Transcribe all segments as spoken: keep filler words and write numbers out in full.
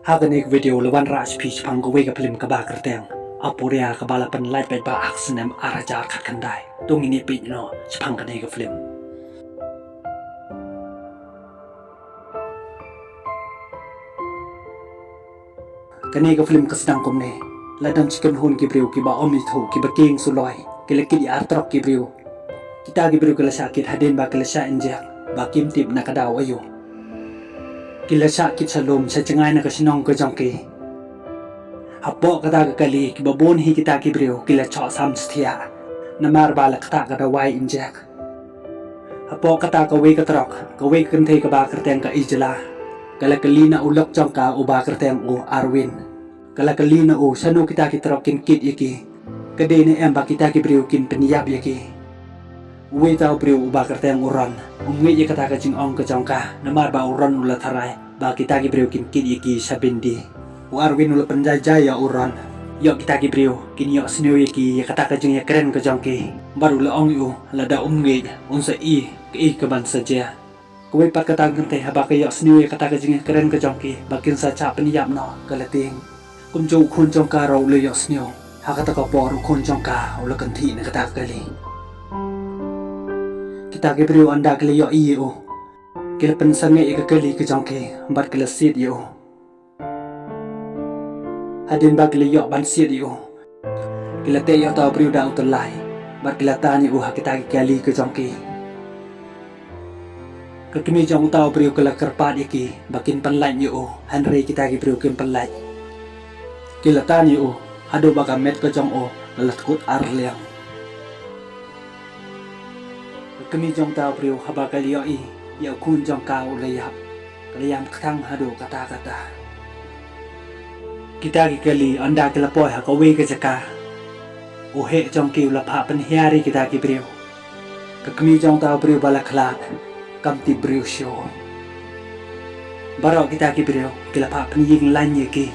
Ha kane ka video la wanrah sha phi shaphang kawei ka film kaba kyrteng Aporia kaba la pynlait paidbah ha ka snem ar hajar khatkhyndai. To ngin ïa peit noh shaphang kane ka film. Kane ka film ka sdang kumne. La don shi kynhun ki briew kiba ym ithuh kiba kieng suloi, ki la kit ïa artrok ki briew. Kita ki briew ki la shah kit hadien ba ki la shah injek ba kim tip na ka daw aïu. Ki la shah kit sha lum sha jngai na ka shnong ka jong ki. Hapoh kata ka kali kiba bun hi kita ki briew ki la shoh sam shthiah namar ba la ktah ka dawai injek. Hapoh kata kawei ka trok, kawei ka kynthei kaba kyrteng ka Ijla, ka la kylli na u lok jong ka uba kyrteng u Arwin. Ka la kylli na u shano kita ki trok kin kit ïa ki. Ka dei ne em ba kita ki briew kin pynïap ïa ki. Uwei uta u briew uba kyrteng u Ron um ngeit ïa kata ka jingong ka jong ka namar ba u Ron u la tharai ba kita ki briew kin kit ïa ki sha byndi. U Arwin u la pynjai jai ïa u Ron. Ïoh kita ki briew kin ïohsngew ïa ki ïa kata ka jingïakren ka jong ki. Bad u la ong ïa u lada um ngeit un sa i kaei kaban sa jia. Kawei pat kata ka kynthei haba ka ïohsngew ïa kata ka jingïakren ka jong ki ba kin sa shah pynïap noh ka la tieng. Kumjuh u khun jong ka ruh u la ïohsngew. Ha kata ka por u khun jong ka u la kynthih na kata ka kali. Kita ki briew ynda ki la ïohi ïa u, ki la pynsangeh ïa ka kali ka jong ki bad ki la siat ïa u. Hadien ba ki la ïoh ban siat ïa u, ki la teh ïa uta u briew da u tyllai bad ki la tan ïa u ha kita ki kali ka jong ki. Ka kmie jong uta u briew ka la kyrpad ïa ki ba kin pynlait ïa u, hynrei kita ki briew kim pynlait. Ki la tan ïa u haduh ba ka met ka jong u ka la tkut ar liang. Ka kmie jong uta u briew haba ka la ïohi ïa u khun jong ka u la ïap, ka la ïam kthang haduh katta katta. Kita ki kali ynda ki la poi ha kawei ka jaka, u heh jong ki u la phah pynhiar ïa kita ki briew. Ka kmie jong uta u briew ba la khlad kam tip briew shuh. Baroh kita ki briew ki la phah pynïeng lain ïa ki.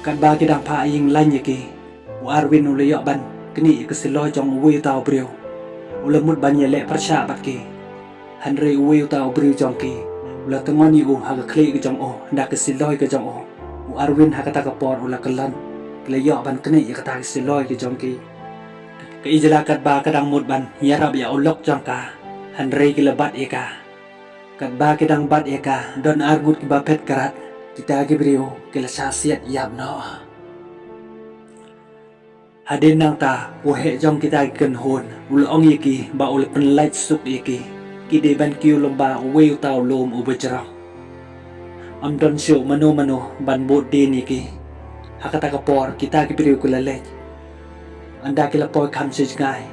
Katba ki dang phah ïeng lain ïa ki, u Arwin u la ïoh ban knieh ïa ka siloi jong uwei uta u briew. U la mut ban ïaleh pyrshah bad ki. Hynrei uwei uta u briew jong ki u la tngon ïa u ha ka khlieh ka jong u da ka siloi ka jong u. U Arwin ha kata ka por u la kyllon. Ki la ïoh ban knieh ïa kata ka siloi ka jong ki. Ka Ijla katba ka dang mut ban ïarap ïa u lok jong ka, hynrei ki la bat ïa ka. Katba ki dang bat ïa ka, don arngut kiba phet krat, kita ki briew ki la shah siat ïap noh. Hadien nangta u heh jong kita ki kynhun u la ong ïa ki ba u la pynlait suk ïa ki. Ki dei ban kiew lem bad uwei uta u lum uba jrong. Ym don shuh mano mano ban bud dien ïa ki. Ha kata ka por kita ki briew ki la leit. Ynda ki la poi kham sha jngai,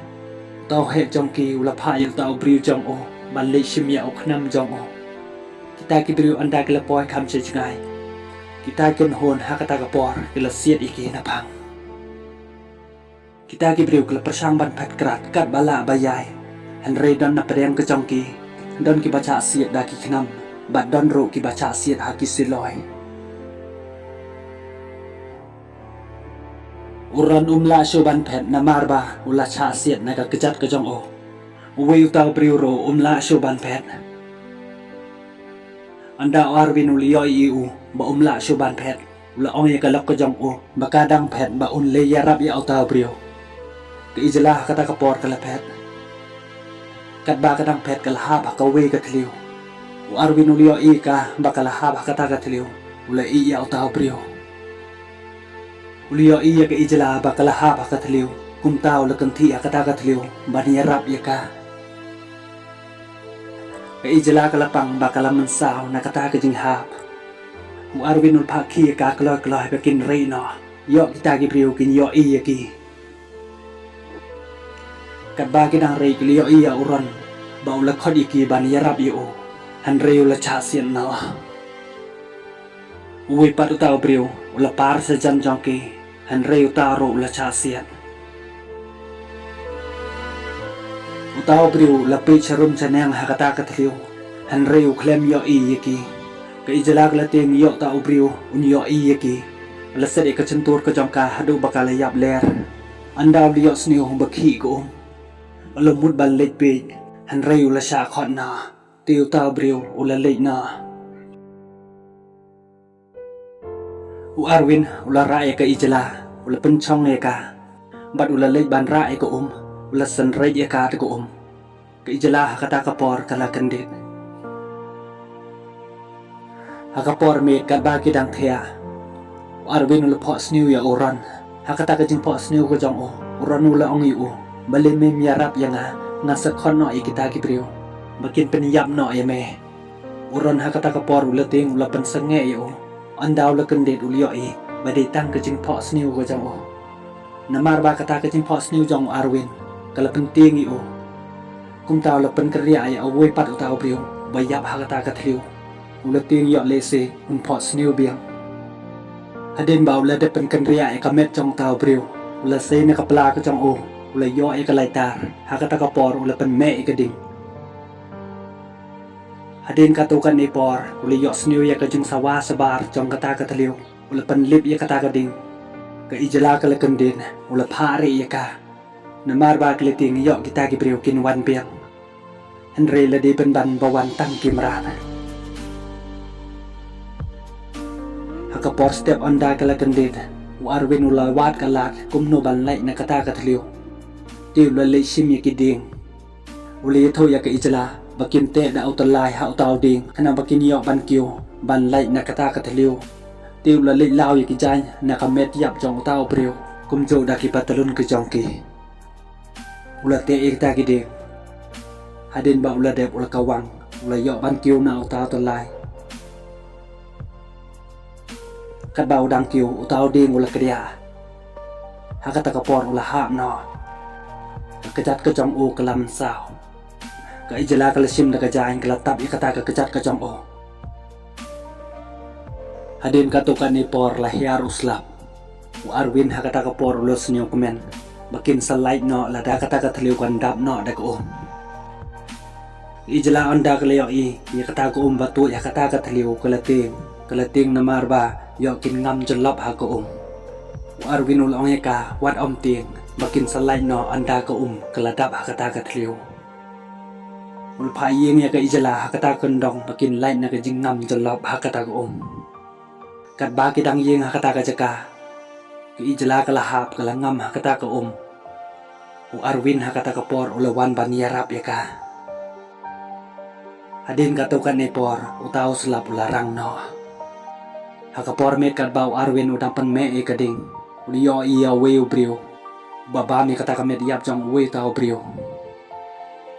uta u heh jong ki u la phah ïa uta u briew jong u ban leit shim ïa u khnam jong u. Kita ki briew ynda ki la poi kham sha jngai, kita ki kynhun ha kata ka por ki la siat ïa ki na phang. Kita ki briew ki la pyrshang ban phet krat katba lah ba ïai. Hynrei don na pdeng ka jong ki, don kiba shah siat da ki khnam bad don ruh kiba shah siat ha ki siloi. U Ron um lah shuh ban phet namar ba u la shah siat na ka kjat ka jong u. Uwei uta u briew ruh um lah shuh ban phet. Ynda u Arwin u la ïohi ïa u ba um lah shuh ban phet, u la ong ïa ka lok ka jong u ba ka dang phet ba un leit ïarap ïa uta u briew. Ka Ijla ha kata ka por ka la phet. Katba ka dang phet ka la hap ha kawei ka thliew. U Arwin u la ïohi ïa ka ba ka la hap ha kata ka thliew, u la ïeh ïa uta u briew. U la ïohi ïa ka Ijla ba ka la hap ha ka thliew, kumta u la kynthih ha kata ka thliew ban ïarap ïa ka. Ka Ijla ka la pang ba ka la mynsaw na kata ka jinghap. U Arwin u la phah khie ïa ka kloi kloi ba kin rieh noh, ïoh kita ki briew kin ïohi ïa ki. Katba ki dang rieh ki la ïohi ïa u Ron ba u la khot ïa ki ban ïarap ïa u, hynrei u la shah siat noh. Uwei pat uta u briew u la par sha jan jong ki, hynrei uta ruh u la shah siat. Uta u briew u la peit sharum shaneng ha kata ka thliew, hynrei u khlem ïohi ïa ki. Ka Ijla ka la tieng ïoh uta u briew un ïohi ïa ki. Ka la set ïa ka shyntur ka jong ka haduh ba ka la ïap ler. Ynda u la ïohsngew ba khih ka um, u la mut ban leit bieit, hynrei u la shah khot noh. Te uta u briew u la leit noh. U Arwin u la rah ïa ka Ijla, u la pynchong ïa ka. Bad u la leit ban rah ïa ka um, u la synreit ïa ka da ka um. Ka Ijla ha kata ka por ka la kyndit. Ha ka por miet katba ki dang thiah, u Arwin u la phohsniew ïa u Ron. Ha kata ka jingphohsniew ka jong u, u Ron u la ong ïa u, balei mem ïarap ïa nga, nga sa khot noh ïa kita ki briew ba kin pynïap noh ïa me. U Ron ha kata ka por u la tieng u la pynsangeh ïa u. Ynda u la kyndit u la ïohi ba dei tang ka jingphohsniew ka jong u. Namar ba kata ka jingphohsniew jong u Arwin ka la pyntieng ïa u. Kumta u la pynkynriah ïa uwei pat uta u briew ba ïap ha kata ka thliew. U la tieng ïoh lehse un phohsniew biang. Hadien ba u la dep pynkynriah ïa ka met jong uta u briew, u la sei na ka pla ka jong u, u la ïoh ïa ka lighter. Ha kata ka por u la pynmeh ïa ka ding. Hadien katto katne por u la ïohsniew ïa ka jingsawa shabar jong kata ka thliew. U la pynlip ïa kata ka ding. Ka Ijla ka la kyndit, u la phah rieh ïa ka. Namar ba ka la tieng ïoh kita ki briew kin wan biang. Hynrei la dei pynban ba wan tang ki mrad. Ha ka por step ynda ka la kyndit, u Arwin u la wad ka lad kumno ban lait na kata ka thliew. Te u la leit shim ïa ki dieng. U la ïathuh ïa ka Ijla ba kin teh da u tyllai ha uta u dieng khnang ba kin ïoh ban kiew ban lait na kata ka thliew. Te u la leit law ïa ki jaiñ na ka met ïap jong uta u briew kumjuh da ki patlun ka jong ki. U la teh ïa kita ki dieng. Hadien ba u la dep u la kawang, u la ïoh ban kiew na uta u tyllai. Katba u dang kiew, uta u dieng u la kdiah. Ha kata ka por u la hap noh. Ka kjat ka jong u ka la mynsaw. Ka Ijla ka la shim da ka jaiñ ka la tap ïa kata ka kjat ka jong u. Hadien katto katne por la hiar u slap. U Arwin ha kata ka por u la sngewkmen ba kin sa lait noh lada kata ka thliew kan dap noh da ka um. Ka Ijla ynda ka la ïohi ïa kata ka um ba tuid ha kata ka thliew ka la tieng, ka la tieng namar ba ïoh kin ngam jyllop ha ka um. U Arwin u la ong ïa ka, wat ym tieng, ba kin sa lait noh ynda ka um ka la dap ha kata ka thliew. U la phah ïing ïa ka Ijla ha kata ka kyndong ba kin lait na ka jingngam jyllop ha kata ka um. Katba ki dang ïeng ha kata ka jaka, ka Ijla ka la hap ka la ngam ha kata ka um. U Arwin ha kata ka por u la wan ban ïarap ïa ka. Hadien katto katne por uta u slap u la rang noh. Ha ka por miet katba u Arwin u dang pynmeh ïa ka ding, u la ïohi ïa uwei u briew uba bam ïa kata ka met ïap jong uwei uta u briew.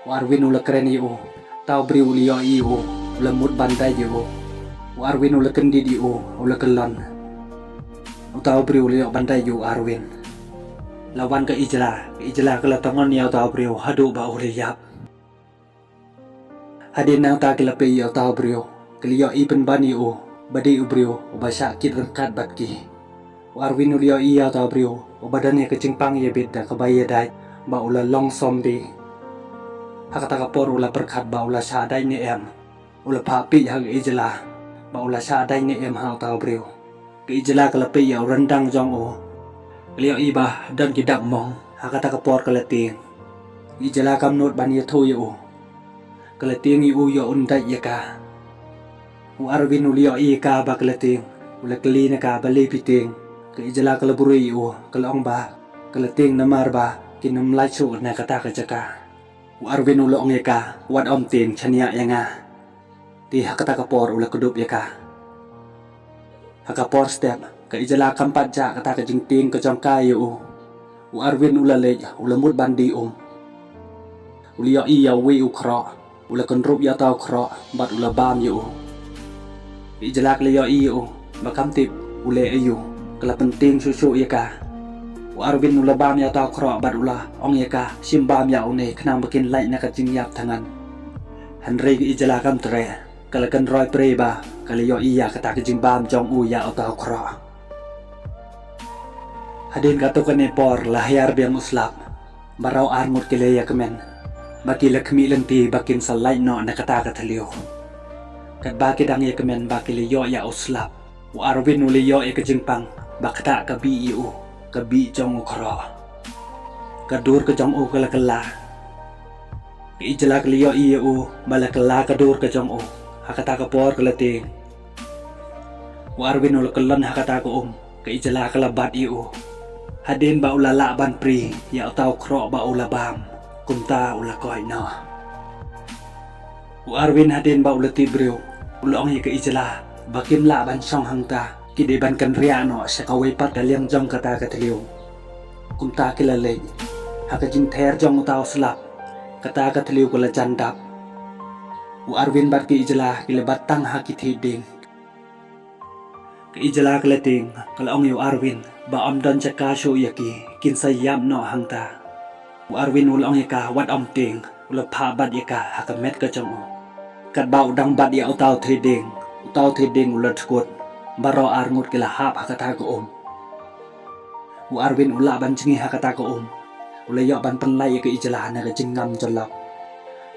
U Arwin u la kren ïa u. Uta u briew u la ïohi ïa u, u la mut ban dait ïa u. U Arwin u la kyndit ïa u, u la kyllon. Uta u briew u la ïoh ban dait ïa u Arwin. La wan ka Ijla, ka Ijla ka la tyngon ïa uta u briew haduh ba u la ïap. Hadien nangta ki la peit ïa uta u briew, ki la ïohi pynban ïa u ba dei u briew uba shah kit ryngkat bad ki. U Arwin u la ïohi ïa uta u briew uba don ïa ka jingpang ïabit da kaba ïadait ba u la long zombie. Ha kata ka por u la pyrkhat ba u la shah dait ne em. U la phah peit ha ka Ijla ba u la shah dait ne em ha uta u briew. Ka Ijla ka la peit ïa u ryndang jong u. Ka la ïohi ba don ki dak mong, ha kata ka por ka la tieng. Ka Ijla kam nud ban ïathuh ïa u. Ka la tieng ïa u ïoh un dait ïa ka. U Arwin u la ïohi ïa ka ba ka la tieng. U la kylli na ka balei phi tieng. Ka Ijla ka la buhrieh ïa u, ka la ong ba ka la tieng namar ba kin ym lait shuh na kata ka jaka. U Arwin u la ong ïa ka, wat ym tieng, shaniah ïa nga. Te ha kata ka por u la kdup ïa ka. Ha ka por step, ka Ijla kam pat jah kata ka jingtieng ka jong ka ïa u. U Arwin u la leit, u la mut ban die um. U la ïohi ïa uwei u khroh, u la kynrup ïa uta u khroh bad u la bam ïa u. Ka Ijla ka la ïohi ïa u ba kam tip u leh aïu, ka la pyntieng shuh shuh ïa ka. U Arwin u la bam ïa uta u khroh bad u la ong ïa ka, shim bam ïa une khnang ba kin lait na ka jingïap thngan. Hynrei ka Ijla kam treh, ka la kynroi prei ba ka la ïohi ïa kata ka jingbam jong u ïa uta u khroh. Hadien katto katne por la hiar biang u slap. Baroh ar ngut ki la ïakmen ba ki la khmih lynti ba kin sa lait noh na kata ka thliew. Katba ki dang ïakmen ba ki la ïoh ïa u slap, u Arwin u la ïoh ïa ka jingpang ba kata ka bih ïa u, ka bih jong u khroh. Ka dur ka jong u ka la kylla. Ka Ijla ka la ïohi ïa u ba la kylla ka dur ka jong u. Ha kata ka por ka la tieng. U Arwin u la kyllon ha kata ka um, ka Ijla ka la bat ïa u. Hadien ba u la lah ban prie ïa uta u khroh ba u la bam, kumta u la koit noh. U Arwin hadien ba u la tip briew, u la ong ïa ka Ijla ba kim lah ban shong hangta, ki dei ban kynriah noh sha kawei pat ka liang jong kata ka thliew. Kumta ki la leit. Ha ka jingther jong uta u slap, kata ka thliew ka la jan dap. U Arwin bad ka Ijla ki la bat tang ha ki thied dieng. Ka Ijla ka la tieng, ka la ong ïa u Arwin ba ym don jaka shuh ïa ki, kin sa ïap noh hangta. U Arwin u la ong ïa ka wat ym tieng, u la phah bat ïa ka ha ka met ka jong u. Katba u dang bat ïa uta u thied dieng, uta u thied dieng u la dkut. Baroh arngut ki la hap ha kata ka um. U Arwin u lah ban jngi ha kata ka um. U la ïoh ban pynlait ïa ka Ijla na ka jingngam jyllop.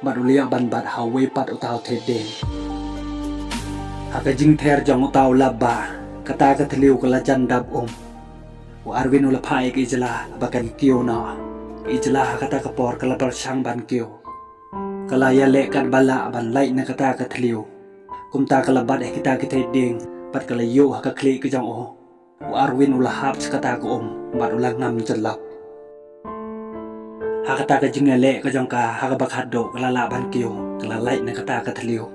Bad u la ïoh ban bat ha uwei pat uta u thied dieng. Ha ka jingther jong uta u lap ba, kata ka thliew ka la jan dap um. U Arwin u la phah ïa ka Ijla ba kan kiew noh. Ka Ijla ha kata ka por ka la pyrshang ban kiew. Ka la ïaleh katba lah ban lait na kata ka thliew. Kumta ka la bat ha kita ki thied dieng, bad ka la ïuh ha ka khlieh ka jong u. U Arwin u la hap sha kata ka um, bad u la ngam jyllop. Ha kata ka jingïaleh ka jong ka, ha kaba khatduh ka la lah ban kiew, ka la lait na kata ka thliew.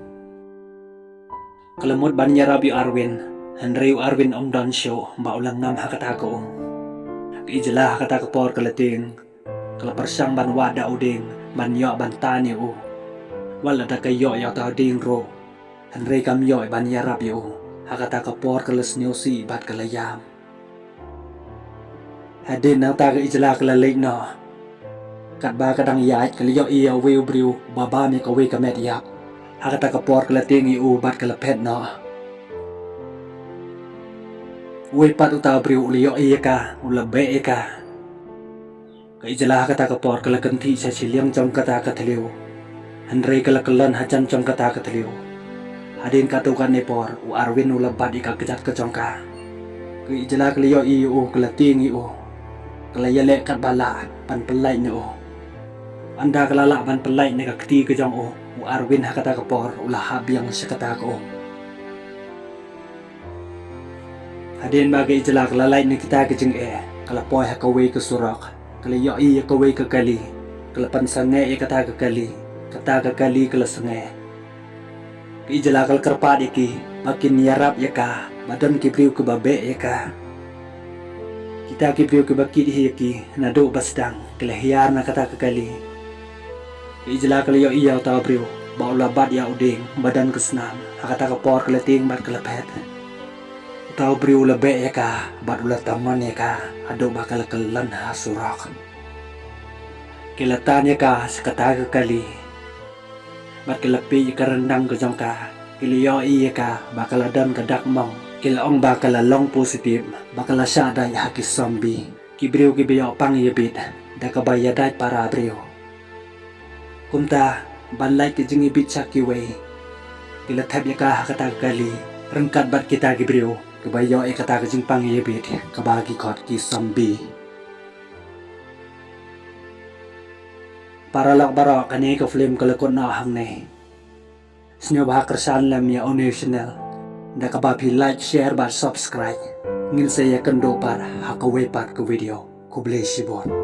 Ka la mut ban ïarap ïa u Arwin, hynrei u Arwin um don shuh ba u la ngam ha kata ka um. Ka Ijla ha kata ka por ka la tieng, ka la pyrshang ban wad da u dieng ban ïoh ban tan ïa u. Wat la da ka ïoh ïa uta u dieng ruh, hynrei kam ïoh ban ïarap ïa u. Ha kata ka por ka la sngewsih bad ka la ïam. Hadien nangta ka Ijla ka la leit noh. Katba ka dang ïaid ka la ïohi ïa uwei u briew ba bam ïa kawei ka met ïap. Ha kata ka por ka la tieng ïa u bad ka la phet noh. Uwei pat uta u briew u la ïohi ïa ka, u la beh ïa ka. Ka Ijla ha kata ka por ka la kynthih sha shiliang jong kata ka thliew. Hynrei ka la kyllon hajan jong kata ka thliew. Hadien katto katne por, u Arwin u la bat ïa ka kjat ka jong ka. Ka Ijla ka la ïohi ïa u, ka la tieng ïa u. Ka la ïaleh katba lah ban pynlait na u. Ynda ka la lah ban pynlait na ka kti ka jong u, u Arwin ha kata ka por u la hap biang sha kata ka um. Hadien ba ka Ijla ka la lait na kita ki jingeh, ka la poi ha kawei ka surok, ka la ïohi ïa kawei ka kali, ka la pynsangeh ïa kata ka kali, kata ka kali ka la sangeh. Ka Ijla ka la kyrpad ïa ki ba kin ïarap ïa ka, ba don ki briew kiba beh ïa ka. Kita ki briew kiba kit hi ïa ki naduh ba sdang, ki la hiar na kata ka kali. Ka Ijla ka la ïohi ïa uta u briew ba u la bat ïa u dieng ba don ka snam. Ha kata ka por ka la tieng bad ka la phet. Uta u briew u la beh ïa ka bad u la tymmen ïa ka haduh ba ka la kyllon ha surok. Ki la tan ïa ka sha kata ka kali. Bad ki la peit ïa ka ryndang ka jong ka. Ki la ïohi ïa ka ba ka la don ka dak mong. Ki la ong ba ka la long positive, ba ka la shah dait ha ki zombie. Ki briew kiba ïoh pang ïabit da kaba ïadait para briew. Kumta, ban lait ka jingïabit sha kiwei, ki la thep ïa ka ha kata ka kali, ryngkat bad kita ki briew kiba ïoh ïa kata ka jingpang ïabit kaba ki khot ki zombie. Paralok baroh, kane ka film ka la kut noh hangne. Sngewbha kyrshan lem ïa une u channel da kaba phi like, share bad subscribe. Ngin sa ïakynduh pat ha kawei pat ka video. Khublei shibun.